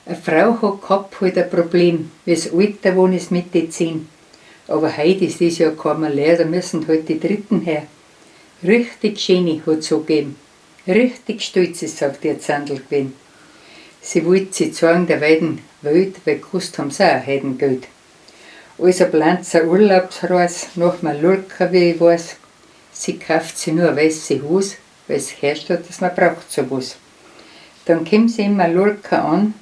A Frau hat g'habt halt a Problem, wie's alter worn is mit die Zehn. Aber heut ist das ja kein Malheur, da müssen halt die Dritten her. Richtig schöne hat's so gegeben. Richtig stolz ist sie auf die Zandl gewesen. Sie wollt sie zeigen der weiten Welt, weil gewusst haben sie auch heiden Geld. Also plant sie eine Urlaubsreise nach Mallorca, wie ich weiß. Sie kauft sich nur eine weiße Hose, weil's g'hört hat, dass man braucht so was. Dann kommt sie in Mallorca an,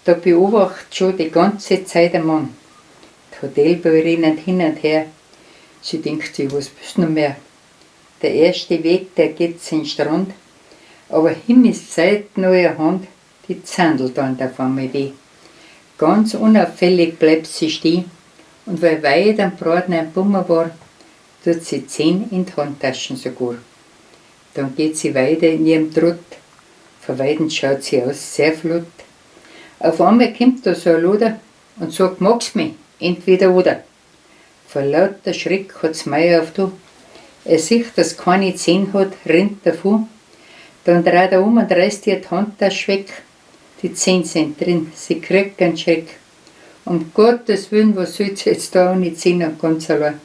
da beobacht schon die ganze Zeit ein Mann. Die Hotelbau rennen hin und her. Sie denkt sich, was willst du noch mehr? Der erste Weg, der geht in den Strand, aber Himmelszeit noch ihre Hand, die Zandl dann auf einmal weh. Ganz unauffällig bleibt sie stehen und weil weit am Braten ein Bummer war, tut sie 10 in die Handtaschen sogar. Dann geht sie weiter in ihrem Trott, von Weitem schaut sie aus, sehr flott. Auf einmal kommt da so ein Luder und sagt, magst mich? Entweder oder. Vor lauter Schreck hat's Meier auf du. Er sieht, dass keine 10 hat, rennt davon. Dann dreht er um und reißt ihr die Handtasche weg. Die 10 sind drin, sie kriegt einen Schreck. Um Gottes Willen, was soll sie jetzt da ohne 10 und ganz allein?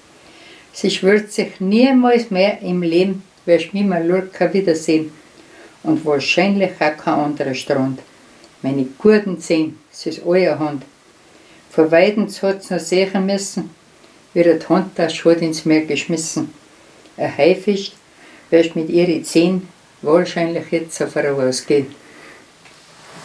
Sie schwört sich niemals mehr im Leben, wirst mich Mallorca wiedersehen. Und wahrscheinlich auch kein anderer Strand. Meine guten 10, es ist euer Hand. Vor Weidens hat's noch sehen müssen, wie er die Handtasche hat ins Meer geschmissen. Ein Haifisch wirst mit ihre 10 wahrscheinlich jetzt auf ausgehen.